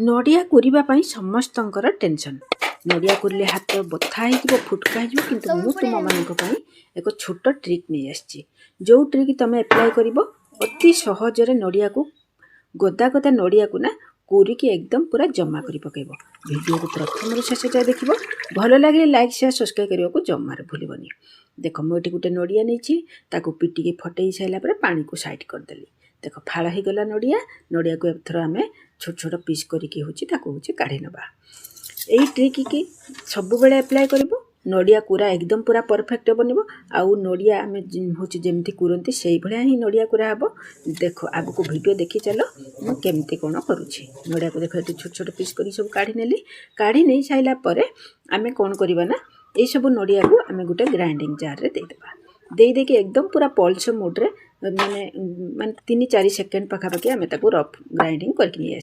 ନଡ଼ିଆ କୋରିବା ପାଇଁ ସମସ୍ତଙ୍କର ଟେନସନ୍। ନଡ଼ିଆ କୋରିଲେ ହାତ ବଥା ହେଇଯିବ, ଫୁଟକା ହେଇଯିବ। କିନ୍ତୁ ମୁଁ ତୁମମାନଙ୍କ ପାଇଁ ଏକ ଛୋଟ ଟ୍ରିକ୍ ନେଇ ଆସିଛି, ଯେଉଁ ଟ୍ରିକ୍ ତୁମେ ଆପ୍ଲାଏ କରିବ, ଅତି ସହଜରେ ନଡ଼ିଆକୁ, ଗଦା ଗଦା ନଡ଼ିଆକୁ ନା କୋରିକି ଏକଦମ ପୁରା ଜମା କରି ପକାଇବ। ଭିଡ଼ିଓକୁ ପ୍ରଥମରୁ ଶେଷ ଯାଏ ଦେଖିବ। ଭଲ ଲାଗିଲେ ଲାଇକ୍, ସେୟାର, ସବସ୍କ୍ରାଇବ୍ କରିବାକୁ ଜମାରୁ ଭୁଲିବନି। ଦେଖ, ମୁଁ ଏଠି ଗୋଟେ ନଡ଼ିଆ ନେଇଛି। ତାକୁ ପିଟିକି ଫଟେଇ ସାରିଲା ପରେ ପାଣିକୁ ସାଇଡ଼୍ କରିଦେଲି। ଦେଖ, ଫାଳ ହେଇଗଲା ନଡ଼ିଆ। ନଡ଼ିଆକୁ ଏଥର ଆମେ ଛୋଟ ଛୋଟ ପିସ୍ କରିକି ହେଉଛି ତାକୁ ହେଉଛି କାଢ଼ି ନେବା। ଏଇ ଟ୍ରିକ୍ ସବୁବେଳେ ଆପ୍ଲାଏ କରିବ, ନଡ଼ିଆ କୁରା ଏକଦମ ପୁରା ପରଫେକ୍ଟ ବନିବ। ଆଉ ନଡ଼ିଆ ଆମେ ହେଉଛି ଯେମିତି କୁରନ୍ତି, ସେଇଭଳିଆ ହିଁ ନଡ଼ିଆ କୁରା ହେବ। ଦେଖ, ଆଗକୁ ଭିଡ଼ିଓ ଦେଖି ଚାଲ, ମୁଁ କେମିତି କ'ଣ କରୁଛି। ନଡ଼ିଆକୁ ଦେଖ, ଏଠି ଛୋଟ ଛୋଟ ପିସ୍ କରିକି ସବୁ କାଢ଼ି ନେଲି। କାଢ଼ି ନେଇ ସାରିଲା ପରେ ଆମେ କ'ଣ କରିବା ନା, ଏଇସବୁ ନଡ଼ିଆକୁ ଆମେ ଗୋଟେ ଗ୍ରାଇଣ୍ଡିଙ୍ଗ ଜାର୍ରେ ଦେଇଦେବା। ଦେଇ ଦେଇକି ଏକଦମ ପୁରା ପଲ୍ସ ମୋଡ଼୍ରେ ମାନେ ମାନେ 3-4 ସେକେଣ୍ଡ ପାଖାପାଖି ଆମେ ତାକୁ ରଫ୍ ଗ୍ରାଇଣ୍ଡିଙ୍ଗ କରିକି ନେଇ ଆସିବା।